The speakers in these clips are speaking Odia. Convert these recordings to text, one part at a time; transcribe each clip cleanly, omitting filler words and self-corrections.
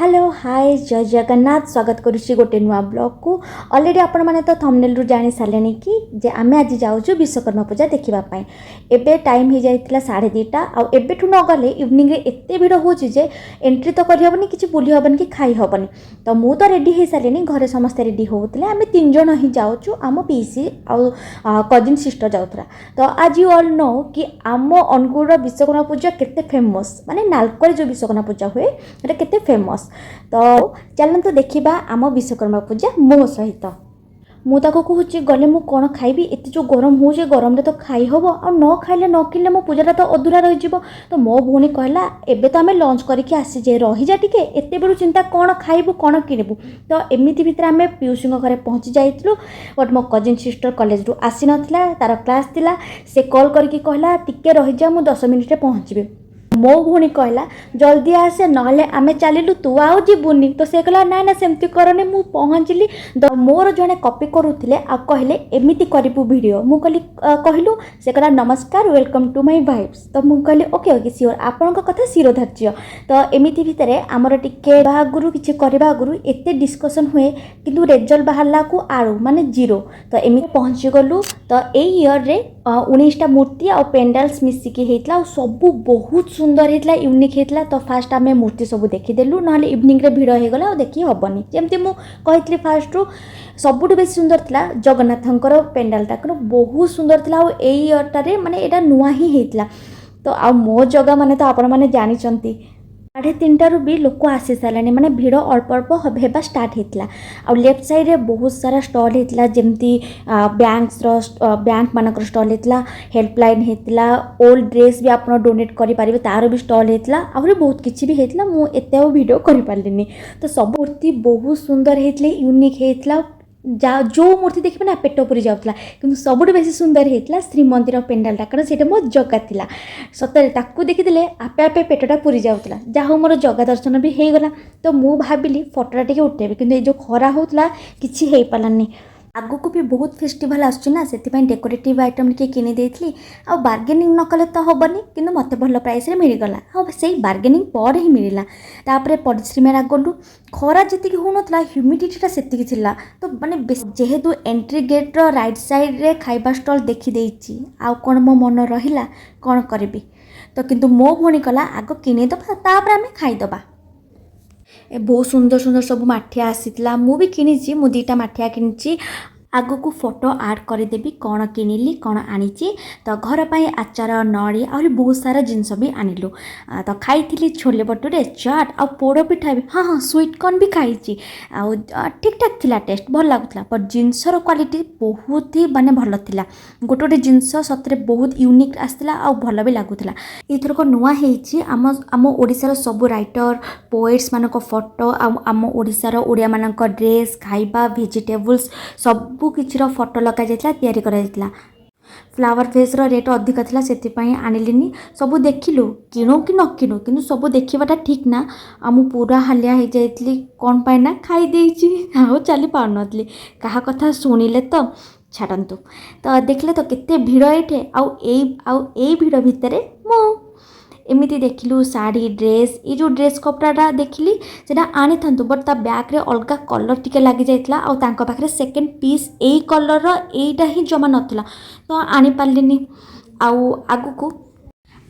ହ୍ୟାଲୋ, ହାଏ, ଜୟ ଜଗନ୍ନାଥ। ସ୍ୱାଗତ କରୁଛି ଗୋଟେ ନୂଆ ବ୍ଲଗ୍କୁ। ଅଲରେଡ଼ି ଆପଣମାନେ ତ ଥମ୍ବନେଲ୍ରୁ ଜାଣି ସାରିଲେଣି କି ଯେ ଆମେ ଆଜି ଯାଉଛୁ ବିଶ୍ୱକର୍ମା ପୂଜା ଦେଖିବା ପାଇଁ। ଏବେ ଟାଇମ୍ ହେଇଯାଇଥିଲା 2:30। ଆଉ ଏବେଠୁ ନ ଗଲେ ଇଭିନିଂରେ ଏତେ ଭିଡ଼ ହେଉଛି ଯେ ଏଣ୍ଟ୍ରି ତ କରିହେବନି, କିଛି ବୁଲି ହେବନି କି ଖାଇ ହେବନି। ତ ମୁଁ ତ ରେଡ଼ି ହେଇସାରିଲିଣି, ଘରେ ସମସ୍ତେ ରେଡ଼ି ହେଉଥିଲେ। ଆମେ ତିନି ଜଣ ହିଁ ଯାଉଛୁ, ଆମ ପିଇସି ଆଉ କଜିନ୍ ସିଷ୍ଟର ଯାଉଥିଲା। ତ ଆଜ୍ you all no କି ଆମ ଅନୁଗୁଳର ବିଶ୍ୱକର୍ମା ପୂଜା କେତେ ଫେମସ୍, ମାନେ ନାଲକୋରେ ଯେଉଁ ବିଶ୍ୱକର୍ମା ପୂଜା ହୁଏ, ସେଟା କେତେ ଫେମସ୍। ତ ଚାଲନ୍ତୁ ଦେଖିବା ଆମ ବିଶ୍ୱକର୍ମା ପୂଜା ମୋ ସହିତ। ମୁଁ ତାକୁ କହୁଛି, ଗଲେ ମୁଁ କ'ଣ ଖାଇବି? ଏତେ ଯେଉଁ ଗରମ ହେଉଛି, ଗରମରେ ତ ଖାଇ ହେବ, ଆଉ ନ ଖାଇଲେ, ନ କିଣିଲେ ମୋ ପୂଜାଟା ତ ଅଧୁରା ରହିଯିବ। ତ ମୋ ଭଉଣୀ କହିଲା, ଏବେ ତ ଆମେ ଲଞ୍ଚ କରିକି ଆସିଛେ, ରହିଯା ଟିକେ, ଏତେ ବେଳୁ ଚିନ୍ତା କ'ଣ ଖାଇବୁ, କ'ଣ କିଣିବୁ? ତ ଏମିତି ଭିତରେ ଆମେ ପିଉସୀଙ୍କ ଘରେ ପହଞ୍ଚି ଯାଇଥିଲୁ। ବଟ୍ ମୋ କଜିନ୍ ସିଷ୍ଟର କଲେଜରୁ ଆସିନଥିଲା, ତାର କ୍ଲାସ୍ ଥିଲା। ସେ କଲ୍ କରିକି କହିଲା, ଟିକେ ରହିଯା, ମୁଁ 10 ମିନିଟ୍ରେ ପହଞ୍ଚିବି। ମୋ ଭଉଣୀ କହିଲା, ଜଲ୍ଦି ଆସେ, ନହେଲେ ଆମେ ଚାଲିଲୁ, ତୁ ଆଉ ଯିବୁନି। ତ ସେ କହିଲା, ନା ନା, ସେମିତି କରନି, ମୁଁ ପହଞ୍ଚିଲି। ତ ମୋର ଜଣେ କପି କରୁଥିଲେ ଆଉ କହିଲେ, ଏମିତି କରିବୁ ଭିଡ଼ିଓ। ମୁଁ କହିଲି, କହିଲୁ। ସେ କହିଲା, ନମସ୍କାର, welcome to my vibes. ତ ମୁଁ କହିଲି, ଓକେ ଓକେ, ସିଓର, ଆପଣଙ୍କ କଥା ଶିରୋଧାର୍ଯ୍ୟ। ତ ଏମିତି ଭିତରେ ଆମର ଟିକେ ଆଗରୁ କିଛି କରିବା ଆଗରୁ ଏତେ ଡିସ୍କସନ୍ ହୁଏ, କିନ୍ତୁ ରେଜଲ୍ଟ ବାହାରିଲାକୁ ଆଳୁ, ମାନେ ଜିରୋ। ତ ଏମିତି ପହଞ୍ଚିଗଲୁ। ତ ଏଇ ଇୟର୍ରେ 19ଟା ମୂର୍ତ୍ତି ଆଉ ପେଣ୍ଡାଲ୍ସ ମିଶିକି ହେଇଥିଲା ଆଉ ସବୁ ବହୁତ ସୁନ୍ଦର ହେଇଥିଲା, ୟୁନିକ୍ ହେଇଥିଲା। ତ ଫାଷ୍ଟ ଆମେ ମୂର୍ତ୍ତି ସବୁ ଦେଖିଦେଲୁ, ନହେଲେ ଇଭିନିଂରେ ଭିଡ଼ ହେଇଗଲା ଆଉ ଦେଖି ହେବନି। ଯେମିତି ମୁଁ କହିଥିଲି ଫାଷ୍ଟରୁ, ସବୁଠୁ ବେଶୀ ସୁନ୍ଦର ଥିଲା ଜଗନ୍ନାଥଙ୍କର ପେଣ୍ଡାଲଟା, କାରଣ ବହୁତ ସୁନ୍ଦର ଥିଲା। ଆଉ ଏଇ ଇୟର୍ଟାରେ ମାନେ ଏଇଟା ନୂଆ ହିଁ ହେଇଥିଲା। ତ ଆଉ ମୋ ଜଗା ମାନେ ତ ଆପଣମାନେ ଜାଣିଛନ୍ତି। 3:30ରୁ ବି ଲୋକ ଆସି ସାରିଲେଣି, ମାନେ ଭିଡ଼ ଅଳ୍ପ ଅଳ୍ପ ହେବା ଷ୍ଟାର୍ଟ ହେଇଥିଲା। ଆଉ ଲେଫ୍ଟ ସାଇଡ଼୍ରେ ବହୁତ ସାରା ଷ୍ଟଲ୍ ହେଇଥିଲା, ଯେମିତି ବ୍ୟାଙ୍କସର, ବ୍ୟାଙ୍କମାନଙ୍କର ଷ୍ଟଲ୍ ହେଇଥିଲା, ହେଲ୍ପଲାଇନ୍ ହେଇଥିଲା, ଓଲ୍ଡ ଡ୍ରେସ୍ ବି ଆପଣ ଡୋନେଟ୍ କରିପାରିବେ, ତାର ବି ଷ୍ଟଲ୍ ହେଇଥିଲା। ଆହୁରି ବହୁତ କିଛି ବି ହେଇଥିଲା, ମୁଁ ଏତେ ଆଉ ଭିଡ଼ିଓ କରିପାରିଲିନି। ତ ସବୁ ମୂର୍ତ୍ତି ବହୁତ ସୁନ୍ଦର ହେଇଥିଲେ, ୟୁନିକ୍ ହେଇଥିଲା। ଯା ଯେଉଁ ମୂର୍ତ୍ତି ଦେଖିବେ ନା, ପେଟ ପୁରି ଯାଉଥିଲା। କିନ୍ତୁ ସବୁଠୁ ବେଶୀ ସୁନ୍ଦର ହେଇଥିଲା ଶ୍ରୀମନ୍ଦିର ପେଣ୍ଡାଲଟା, କାରଣ ସେଇଟା ମୋ ଜଗା ଥିଲା। ସତରେ ତାକୁ ଦେଖିଦେଲେ ଆପେ ଆପେ ପେଟଟା ପୁରି ଯାଉଥିଲା। ଯାହା ହଉ, ମୋର ଜଗା ଦର୍ଶନ ବି ହେଇଗଲା। ତ ମୁଁ ଭାବିଲି ଫଟୋଟା ଟିକେ ଉଠେଇବି, କିନ୍ତୁ ଏଇ ଯେଉଁ ଖରା ହେଉଥିଲା, କିଛି ହେଇପାରିଲାନି। ଆଗକୁ ବି ବହୁତ ଫେଷ୍ଟିଭାଲ୍ ଆସୁଛି ନା, ସେଥିପାଇଁ ଡେକୋରେଟିଭ୍ ଆଇଟମ୍ ଟିକେ କିଣି ଦେଇଥିଲି। ଆଉ ବାର୍ଗେନିଂ ନ କଲେ ତ ହେବନି, କିନ୍ତୁ ମୋତେ ଭଲ ପ୍ରାଇସ୍ରେ ମିଳିଗଲା ଆଉ ସେଇ ବାର୍ଗେନିଂ ପରେ ହିଁ ମିଳିଲା। ତାପରେ ପଡ଼ିଶ୍ରୀ ମେଳା ଗଲୁ। ଖରା ଯେତିକି ହେଉନଥିଲା, ହ୍ୟୁମିଡ଼ିଟିଟା ସେତିକି ଥିଲା। ତ ମାନେ ଯେହେତୁ ଏଣ୍ଟ୍ରି ଗେଟ୍ର ରାଇଟ୍ ସାଇଡ଼୍ରେ ଖାଇବା ଷ୍ଟଲ୍ ଦେଖିଦେଇଛି, ଆଉ କ'ଣ ମୋ ମନ ରହିଲା? କ'ଣ କରିବି? ତ କିନ୍ତୁ ମୋ ଭଉଣୀ କହିଲା, ଆଗ କିଣିଦେବା, ତାପରେ ଆମେ ଖାଇଦେବା। ଏ ବହୁତ ସୁନ୍ଦର ସୁନ୍ଦର ସବୁ ମାଠିଆ ଆସିଥିଲା। ମୁଁ ବି କିଣିଛି, ମୁଁ ଦୁଇଟା ମାଠିଆ କିଣିଛି। ଆଗକୁ ଫଟୋ ଆଡ଼୍ କରିଦେବି, କ'ଣ କିଣିଲି, କ'ଣ ଆଣିଛି। ତ ଘର ପାଇଁ ଆଚାର, ନଡ଼ିଆ, ଆହୁରି ବହୁତ ସାରା ଜିନିଷ ବି ଆଣିଲୁ। ତ ଖାଇଥିଲି ଛୋଲେ ଭଟୁରେ, ଚାଟ୍ ଆଉ ପୋଡ଼ ପିଠା ବି। ହଁ ହଁ, ସୁଇଟ୍ କର୍ନ ବି ଖାଇଛି। ଆଉ ଠିକ୍ ଠାକ୍ ଥିଲା ଟେଷ୍ଟ, ଭଲ ଲାଗୁଥିଲା। ବଟ୍ ଜିନିଷର କ୍ୱାଲିଟି ବହୁତ ହି ମାନେ ଭଲ ଥିଲା। ଗୋଟେ ଗୋଟେ ଜିନିଷ ସତରେ ବହୁତ ୟୁନିକ୍ ଆସିଥିଲା ଆଉ ଭଲ ବି ଲାଗୁଥିଲା। ଏଇଥରକ ନୂଆ ହେଇଛି ଆମ ଓଡ଼ିଶାର ସବୁ ରାଇଟର, ପୋଏଟ୍ସମାନଙ୍କ ଫଟୋ ଆଉ ଆମ ଓଡ଼ିଶାର ଓଡ଼ିଆମାନଙ୍କ ଡ୍ରେସ୍, ଖାଇବା, ଭେଜିଟେବୁଲ୍ସ, ସବୁ କିଛିର ଫଟୋ ଲଗାଯାଇଥିଲା, ତିଆରି କରାଯାଇଥିଲା। ଫ୍ଲାୱାର ଭେସ୍ର ରେଟ୍ ଅଧିକ ଥିଲା, ସେଥିପାଇଁ ଆଣିଲିନି। ସବୁ ଦେଖିଲୁ, କିଣୁ କି ନ କିଣୁ, କିନ୍ତୁ ସବୁ ଦେଖିବାଟା ଠିକ୍ ନା। ଆଉ ମୁଁ ପୁରା ହାଲିଆ ହେଇଯାଇଥିଲି। କ'ଣ ପାଇଁ ନା ଖାଇ ଦେଇଛି ଆଉ ଚାଲି ପାରୁନଥିଲି। କାହା କଥା ଶୁଣିଲେ ତ ଛାଡ଼ନ୍ତୁ। ତ ଦେଖିଲେ ତ କେତେ ଭିଡ଼ ଏଇଠି, ଆଉ ଏଇ ଭିଡ଼ ଭିତରେ ମୁଁ ଏମିତି ଦେଖିଲୁ ଶାଢ଼ୀ, ଡ୍ରେସ୍। ଏଇ ଯେଉଁ ଡ୍ରେସ୍ କପଡ଼ାଟା ଦେଖିଲି, ସେଇଟା ଆଣିଥାନ୍ତୁ, ବଟ୍ ତା ବ୍ୟାକ୍ରେ ଅଲଗା କଲର୍ ଟିକେ ଲାଗିଯାଇଥିଲା ଆଉ ତାଙ୍କ ପାଖରେ ସେକେଣ୍ଡ ପିସ୍ ଏଇ କଲର୍ର ଏଇଟା ହିଁ ଜମା ନଥିଲା, ତ ଆଣିପାରିଲିନି। ଆଉ ଆଗକୁ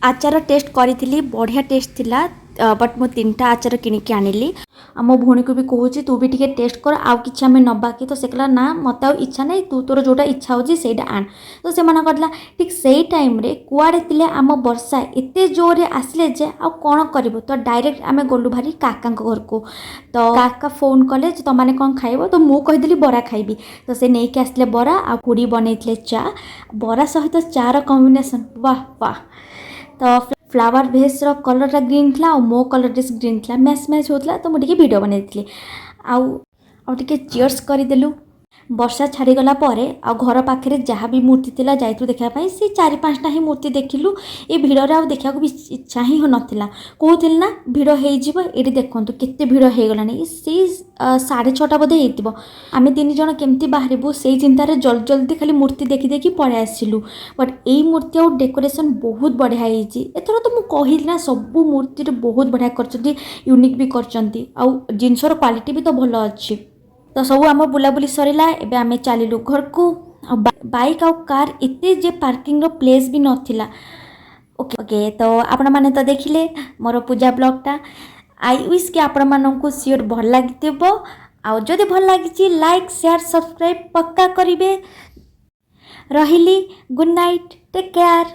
ଆଚାର ଟେଷ୍ଟ କରିଥିଲି, ବଢ଼ିଆ ଟେଷ୍ଟ ଥିଲା। ବଟ୍ ମୁଁ ତିନିଟା ଆଚାର କିଣିକି ଆଣିଲି। ଆଉ ମୋ ଭଉଣୀକୁ ବି କହୁଛି, ତୁ ବି ଟିକେ ଟେଷ୍ଟ କର, ଆଉ କିଛି ଆମେ ନେବା କି? ତ ସେ କହିଲା, ନା, ମୋତେ ଆଉ ଇଚ୍ଛା ନାହିଁ, ତୁ ତୋର ଯେଉଁଟା ଇଚ୍ଛା ହେଉଛି ସେଇଟା ଆଣ। ତ ସେ ମନା କରିଦେଲା। ଠିକ୍ ସେଇ ଟାଇମ୍ରେ କୁଆଡ଼େ ଥିଲେ ଆମ ବର୍ଷା ଏତେ ଜୋରରେ ଆସିଲେ ଯେ ଆଉ କ'ଣ କରିବୁ? ତ ଡାଇରେକ୍ଟ ଆମେ ଗଲୁ ଭାରି କାକାଙ୍କ ଘରକୁ। ତ କାକା ଫୋନ୍ କଲେ ଯେ ତମମାନେ କ'ଣ ଖାଇବ? ତ ମୁଁ କହିଦେଲି, ବରା ଖାଇବି। ତ ସେ ନେଇକି ଆସିଲେ ବରା ଆଉ ଖୁଡ଼ି ବନେଇଥିଲେ ଚା। ବରା ସହିତ ଚାର କମ୍ବିନେସନ୍, ବାহ ବାହ! ତ ଫ୍ଲାୱାର ଭେସ୍ର କଲର୍ଟା ଗ୍ରୀନ୍ ଥିଲା ଆଉ ମୋ କଲର୍ ଡ୍ରେସ୍ ଗ୍ରୀନ୍ ଥିଲା, ମ୍ୟାଚ୍ ମ୍ୟାଚ୍ ହେଉଥିଲା। ତ ମୁଁ ଟିକେ ଭିଡ଼ିଓ ବନେଇଥିଲି ଆଉ ଆଉ ଟିକେ ଚିୟର୍ସ କରିଦେଲୁ। ବର୍ଷା ଛାଡ଼ିଗଲା ପରେ ଆଉ ଘର ପାଖରେ ଯାହା ବି ମୂର୍ତ୍ତି ଥିଲା ଯାଇଥିଲୁ ଦେଖିବା ପାଇଁ। ସେଇ ଚାରି ପାଞ୍ଚଟା ହିଁ ମୂର୍ତ୍ତି ଦେଖିଲୁ। ଏ ଭିଡ଼ରେ ଆଉ ଦେଖିବାକୁ ବି ଇଚ୍ଛା ହିଁ ନଥିଲା। କହୁଥିଲି ନା ଭିଡ଼ ହେଇଯିବ, ଏଇଠି ଦେଖନ୍ତୁ କେତେ ଭିଡ଼ ହେଇଗଲାଣି। ସେଇ 6:30 ବୋଧେ ହେଇଥିବ। ଆମେ ତିନି ଜଣ କେମିତି ବାହାରିବୁ, ସେଇ ଚିନ୍ତାରେ ଜଲ୍ଦି ଜଲ୍ଦି ଖାଲି ମୂର୍ତ୍ତି ଦେଖି ଦେଖି ପଳେଇ ଆସିଲୁ। ବଟ୍ ଏଇ ମୂର୍ତ୍ତି ଆଉ ଡେକୋରେସନ୍ ବହୁତ ବଢ଼ିଆ ହେଇଛି ଏଥର। ତ ମୁଁ କହିଲି ନା, ସବୁ ମୂର୍ତ୍ତିରେ ବହୁତ ବଢ଼ିଆ କରିଛନ୍ତି, ୟୁନିକ୍ ବି କରିଛନ୍ତି ଆଉ ଜିନିଷର କ୍ୱାଲିଟି ବି ତ ଭଲ ଅଛି। ତ ସବୁ ଆମ ବୁଲାବୁଲି ସରିଲା, ଏବେ ଆମେ ଚାଲିଲୁ ଘରକୁ। ଆଉ ବାଇକ୍ ଆଉ କାର୍ ଏତେ ଯେ ପାର୍କିଂର ପ୍ଲେସ୍ ବି ନଥିଲା। ଓକେ ଓକେ, ତ ଆପଣମାନେ ତ ଦେଖିଲେ ମୋର ପୂଜା ବ୍ଲଗ୍ଟା। I wish କି ଆପଣମାନଙ୍କୁ ସିଓର ଭଲ ଲାଗିଥିବ। ଆଉ ଯଦି ଭଲ ଲାଗିଛି, ଲାଇକ୍, ସେୟାର, ସବସ୍କ୍ରାଇବ୍ ପକ୍କା କରିବେ। ରହିଲି, ଗୁଡ୍ ନାଇଟ୍, ଟେକ୍ କେୟାର।